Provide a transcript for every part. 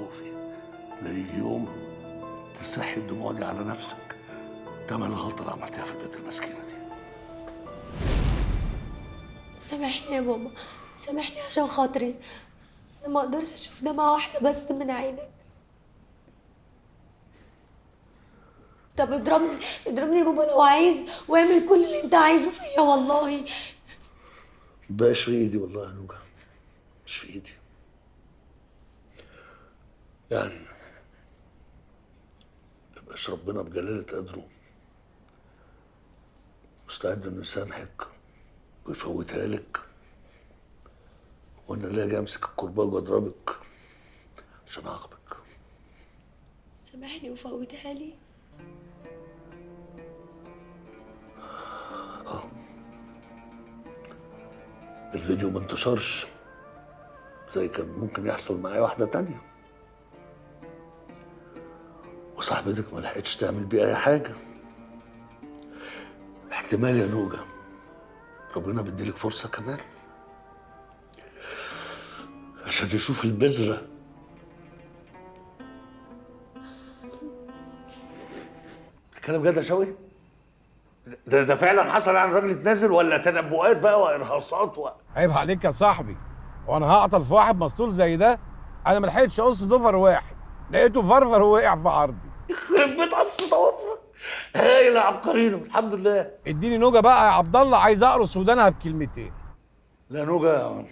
خوفي لا يجي يوم تسحي الدموع دي على نفسك تمن الغلطة اللي عملتها في البيت المسكينة دي. سامحني يا بابا، سامحني عشان خاطري. انا ما اقدرش اشوف دمعة واحدة بس من عينك. طب اضربني، اضربني يا بابا لو عايز، واعمل كل اللي انت عايزه فيا والله. مبقاش في ايدي والله يا نوجة، مش في ايدي. يعني مبقاش ربنا بجلالة قدره مستعد انه يسامحك ويفوتها لك، وانا اللي اجي امسك الكرباج واضربك عشان اعاقبك. سامحني وفوتها لي. الفيديو ما انتشرش زي كان ممكن يحصل معايا واحدة تانية، وصاحبتك ما لحقتش تعمل بيه أي حاجة. احتمال يا نوجة ربنا بيديلك فرصة كمان عشان يشوف البذرة. بتتكلم جد يا شوقي؟ ده فعلا حصل يعني؟ الراجل اتنازل ولا تنبؤات بقى وارهاصات عيب عليك يا صاحبي، وانا هعطل في واحد مسطول زي ده؟ انا ما لحقتش اقص ضفر واحد، لقيته فرفر ووقع في عرضي. يخرب بيت قص ضوافرك. هايل يا عبقرينو، الحمد لله. اديني نوجه بقى يا عبد الله، عايز اقرص ودانها بكلمتين. لا نوجه،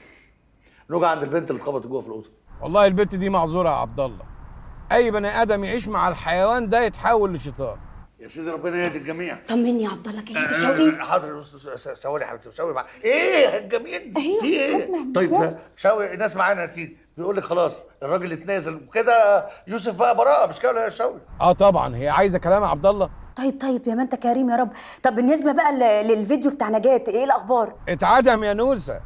نوجه عند البنت اللي اتخبطت جوه في الاوضة. والله البنت دي معذوره يا عبد الله، اي بني ادم يعيش مع الحيوان ده يتحول لشيطان. يا سيدي ربنا يهدي الجميع. طمني يا عبد الله، كلمت شوقي؟ حاضر، ثواني يا حبيبتي، شوقي ايه الجميل أيوه، في ايه؟ اسمع من طيب ده دلوقتي. شوقي ناس معانا يا سيدي، بيقول لك خلاص الراجل اتنازل وكده، يوسف بقى براءه، مش كده يا شوقي؟ اه طبعا، هي عايزه كلام يا عبد الله. طيب طيب يا ما انت كريم يا رب. طب بالنسبة بقى للفيديو بتاع نجاة، ايه الاخبار؟ اتعدم يا نوسه،